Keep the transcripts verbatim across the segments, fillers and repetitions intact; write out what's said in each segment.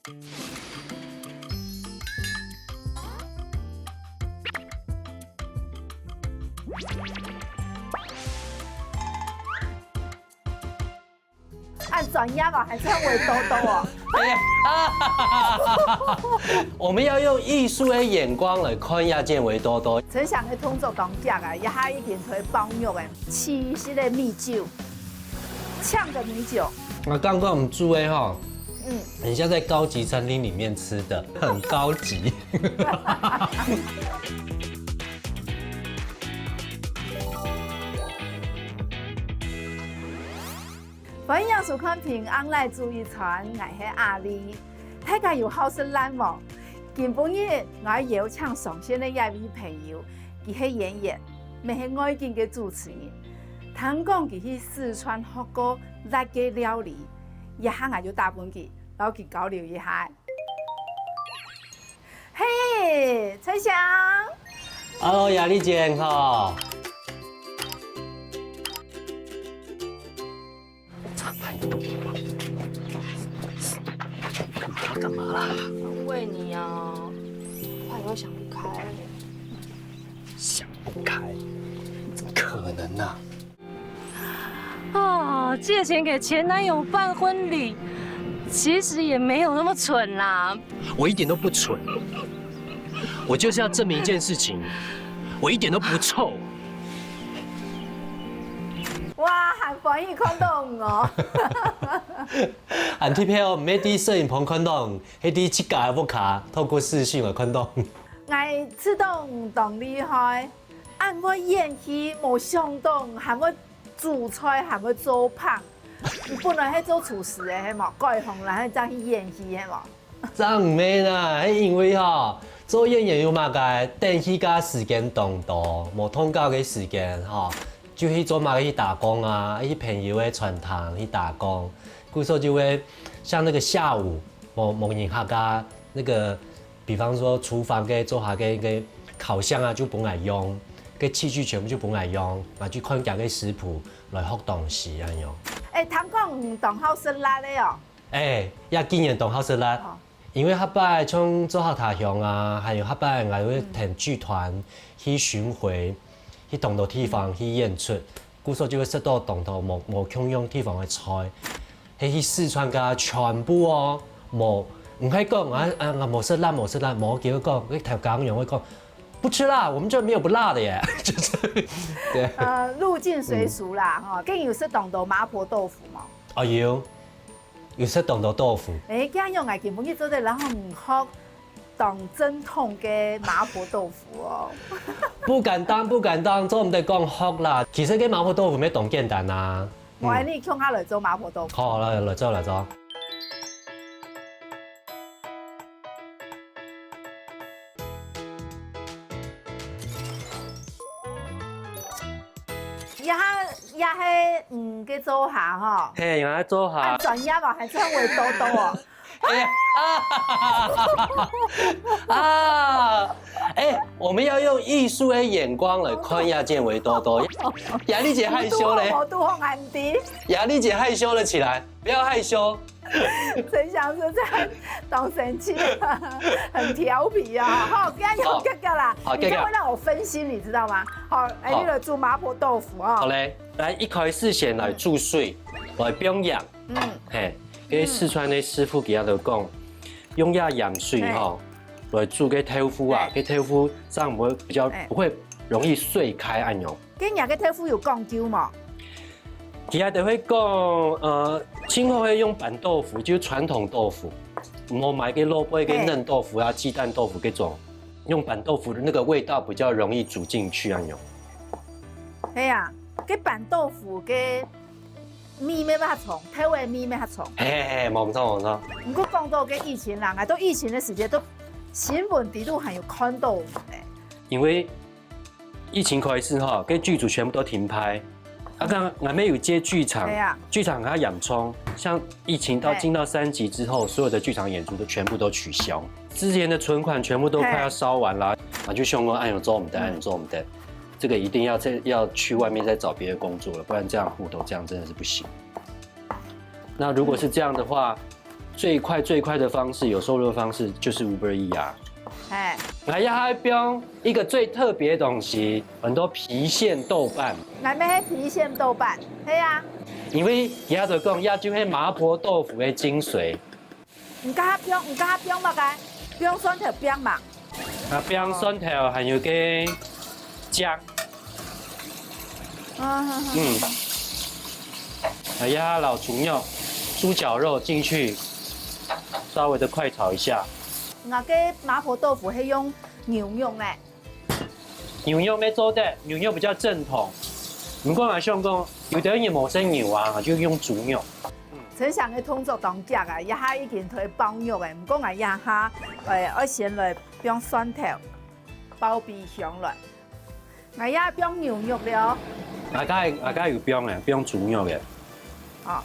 恁專業啊，還係會多多哦。哎呀，我們要用藝術的眼光來看這件圍兜兜。陳翔个動作當遽啊，這下已經推包肉个，七十个米酒，嗆个米酒。我剛剛我們煮的哈，嗯，很像在高級餐廳裡面吃的，很高級。 歡迎收看《平安來煮一餐》，𠊎係阿麗。大家有好食辣無？今晡日𠊎邀請上線个一位朋友，佢係演員，乜係外景个主持人。聽講佢去四川學過辣个料理，這下𠊎就打分佢，摎佢交流一下。 嘿，陳翔。Hello，雅麗姐，你好。他幹嘛啦？安慰你啊，怕你會想不開。想不開？怎麼可能啊？ 啊，借錢給前男友辦婚禮，其實也沒有那麼蠢啦。我一點都不蠢，我就是要證明一件事情，我一點都不臭。哇，還歡喜看到你哦。恁特別哦，毋係在攝影棚看到你，係在自家个屋下，透過視訊來看到你。𠊎試著你當厲害，恁會演戲，無想到還會 煮菜還會做飯。你本來係做廚師个係無？改行來係正去演戲係無？正毋係啦，係因為吼，做演員有麼个，等戲个時間當多，無通告个時間吼，就去做麼个去打工啊，去朋友个餐廳去打工，故所就會像那個下午，無，無人客啊，那個 比方說廚房个做下个个烤箱啊，就分𠊎用，个器具全部就分𠊎用，啊，去看佢个食譜來學東西恁樣。欸，聽講你當好食辣个哦。欸，也竟然當好食辣，哦。因為下擺像做客他鄉啊，還有下擺𠊎會跈劇團去巡迴，去當多地方去演出， 故所就會食到當多無，無共樣地方个菜。係去四川个全部哦，無，毋係講啊，啊，𠊎無食辣，無食辣，無，佢會講，該頭家娘會講，不吃辣，我們這沒有不辣的耶，就是，對。呃，入境隨俗啦，吼，該有食當多麻婆豆腐無？哦，有，有食當多豆腐。欸，恁樣𠊎今晡日做得摎你學 當正統个麻婆豆腐哦。不敢當，不敢當，做毋得講學啦。其實該麻婆豆腐乜當簡單啊。嗯。𠊎你共下來做麻婆豆腐。好，來，來做，來做。這下，這係你个灶下吼。係，𠊎个灶下。恁專業哦，還係會多多哦。 哎呀，啊，啊，哎，我們要用藝術的眼光來看這件圍兜兜。雅麗姐害羞咧。我都，我都好安迪。雅麗姐害羞了起來，不要害羞。陳翔實在當生氣，很調皮啊！好，不要用好，這個啦，好，你這個。你這會讓我分心，你知道嗎？好，哎，好。你來煮麻婆豆腐啊。好嘞，來，一開始先來煮水，來放鹽。 嗯。嘿，因為四川的師傅佢兜講，用這鹽水吼，來煮个豆腐啊，嘿。个豆腐這樣會比較，嘿。不會容易碎開恁樣。該若个豆腐有講究無？佢兜會講，呃，盡好係用板豆腐，就係傳統豆腐，莫買个蘿蔔、个嫩豆腐啊、雞蛋豆腐這種，用板豆腐的那個味道比較容易煮進去恁樣。係啊，該板豆腐个 味乜較重，豆个味乜較重。嘿嘿嘿，無錯無錯。毋過講到該疫情啦，𠊎到疫情个時節都新聞底肚還有看到呢。因為疫情開始吼，該劇組全部都停拍。啊，剛剛𠊎乜有接劇場，對啊。劇場較嚴重，像疫情到，嘿。進到三級之後，所有的劇場演出都全部都取消。之前的存款全部都快要燒完啦，嘿。啊，就想講，哎喲，做毋得，哎喲，做毋得。 這個一定要再，要去外面再找別的工作了，不然這樣戶頭這樣真的是不行。那如果是這樣的話，最快最快的方式，有收入的方式就是 Uber E 啊。哎，還要還放一個最特別的東西，很多郫縣豆瓣。𠊎乜係郫縣豆瓣，係啊。因為佢就講，這就係麻婆豆腐的精髓。你加放，你加放麼个？放蒜頭，放嘛？啊，放蒜頭，還有个薑。嗯，嗯，嗯。嗯。哎呀，老豬肉、豬絞肉進去，稍微的快炒一下。𠊎个麻婆豆腐係用牛肉呢。牛肉乜做得，牛肉比較正統。毋過𠊎想講，有兜人無食牛啊，就用豬肉。陳翔个動作當遽啊，這下已經推包肉誒，毋過𠊎這下，誒，愛先來放蒜頭，包皮香來。𠊎也放牛肉了。𠊎家，𠊎家有放誒，放豬肉誒。哦。啊，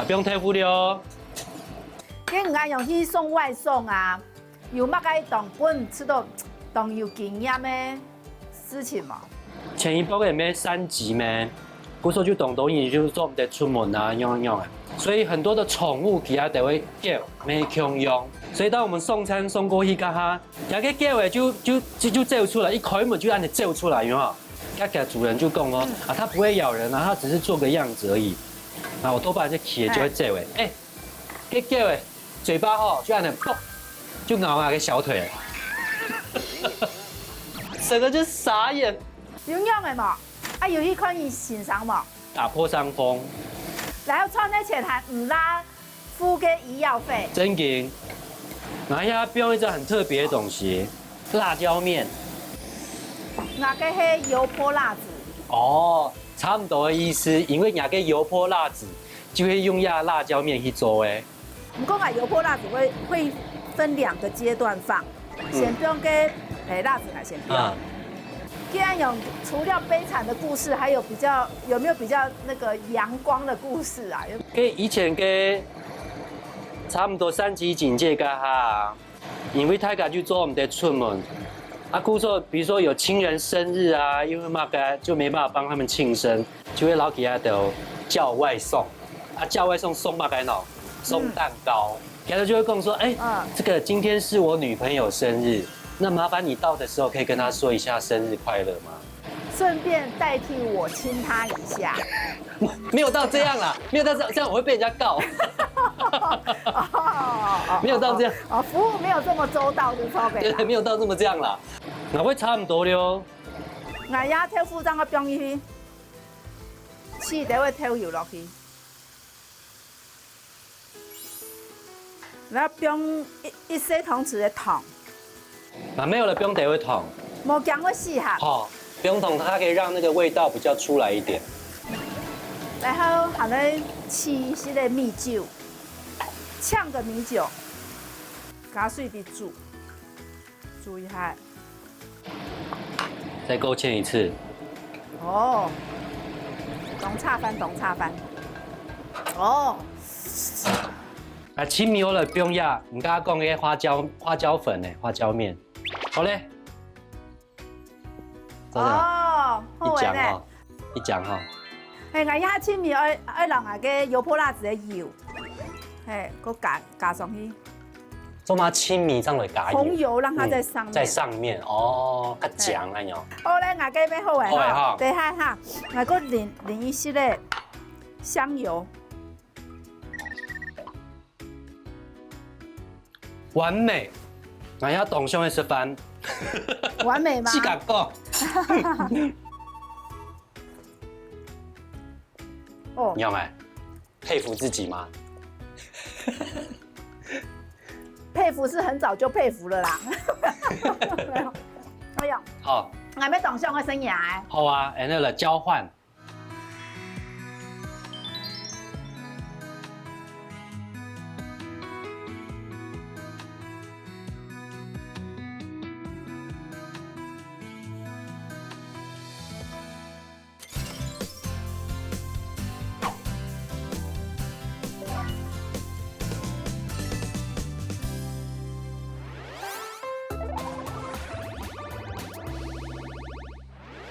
放豆腐了。跟人家用去送外送啊，有麼个當分你試著當有經驗个事情無？前一波个咩三級咩，故所就當多人就做毋得出門啊，樣樣啊。所以很多的寵物佢也都會狗，乜共樣。所以當我們送餐送過去該下， 這个狗仔就，就，就，就走出來，一開門就恁樣走出來，有沒有？該个主人就講哦，啊，牠不會咬人啊，牠只是做個樣子而已。啊，𠊎頭擺就企著就會走誒，誒，該狗仔嘴巴吼，就恁樣，噗，就咬𠊎个小腿。整個就傻眼。有樣个無？啊，有去看醫生無？打破傷風。然後賺个錢還毋罅 付个醫藥費。正經，𠊎也放一隻很特別个東西，辣椒麵。𠊎个係油潑辣子。哦，差毋多个意思，因為𠊎个油潑辣子就係用這辣椒麵去做个。毋過𠊎油潑辣子會，會分兩個階段放，先放个，誒，辣子𠊎先放。啊。既然有，除了悲慘的故事，還有比較，有沒有比較那個陽光的故事啊？有 个以前个差毋多三級警戒該下，因為大家就做毋得出門，啊，故所比如說有親人生日啊，因為麼个就沒辦法幫他們慶生，就會摎佢兜叫外送，啊，叫外送送麼个呢？送蛋糕，佢兜就會講說，哎，嗯。這個今天是我女朋友生日，那麻煩你到的時候可以跟她說一下生日快樂嗎？ 順便代替我親她一下。沒有到這樣啦，沒有到這樣，這樣我會被人家告。哦，哦，沒有到這樣。哦，服務沒有這麼周到，就超北啦。對，沒有到這麼這樣啦。𠊎會差毋多了哦。𠊎也豆腐正个放入去，試兜个豆油落去。 然後放一，一細湯匙个糖。啊，沒有了，不用得會糖。無驚會死哈。好，不用糖，它可以讓那個味道比較出來一點。然後還來沏一息个米酒，嗆个米酒，加水去煮，煮一下。 再勾芡一次。哦，當差番，當差番。哦。啊，清米好了，不用壓，你剛剛講个花椒，花椒粉呢，花椒麵。好嘞。真的。哦，好玩呢。一講哦，一講哈。嘿，𠊎一下清米愛，愛摎𠊎个油潑辣子个油，嘿，給我加，加上去。 做麼个清米正來加油？紅油讓它在上面。嗯，在上面哦，較強哎喲。好嘞，𠊎个要好哎好哎哈。哈，等一下哈，𠊎个淋，淋一息个香油。完美，𠊎也當想愛食飯。完美嗎？自家講。哦。你有沒？ 佩服自己嗎？佩服是很早就佩服了啦。哎呀，好。還沒當想个生涯欸。好啊，哎，那個交換。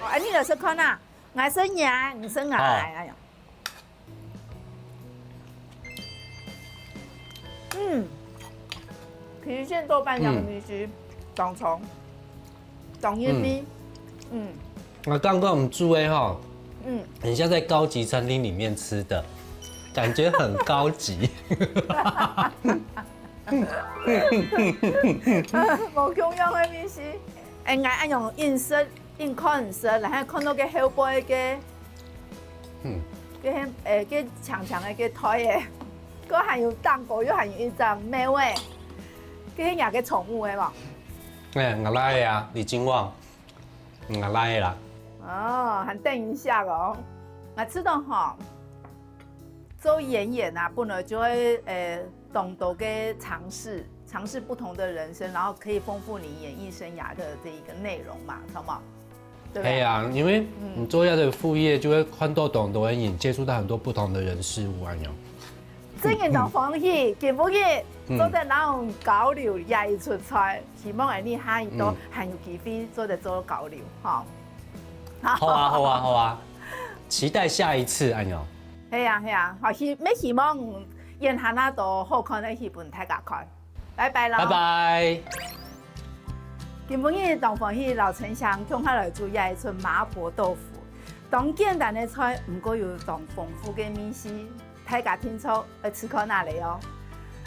哦，恁樣來試看啊，𠊎先贏，你先贏，好。哎呀。嗯，郫縣豆瓣醬的米粉，當長，當入味。嗯，我刚刚我们煮的哈，嗯，很像在高级餐厅里面吃的，感觉很高级。無共樣的味緒。哎，𠊎恁樣硬食，硬看食，然後看到个後背个，嗯，个誒个長長个个腿誒，个還有蛋糕，又還有一隻貓誒，个係若个寵物誒嘛。哎，我來呀，李金旺，我來啦。哦，還等一下哦。我知道哈，做演员啊，本來就會呃懂得个尝试，尝试不同的人生，然後可以豐富你演艺生涯的这一个内容嘛，好吗？对不对？哎呀，因为你做这样的副业，就会看到懂多人，接触到很多不同的人事物啊，有。真个當歡喜，今晡日做得摎你交流這一出菜，希望你下一到還有機會做得做交流，哈。好啊，好啊，好啊，期待下一次，哎呦。係啊，係啊，好希，也希望演下那多好看个戲分大家看。拜拜啦。拜拜。今晡日當歡喜摎陳翔共下來煮這一出麻婆豆腐。當簡單个菜，毋過有當豐富个味緒，大家定著愛試看啊咧哦。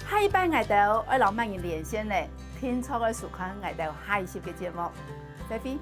下一擺𠊎兜愛摎麼人連線咧，定著愛收看𠊎兜下一集个節目。再會。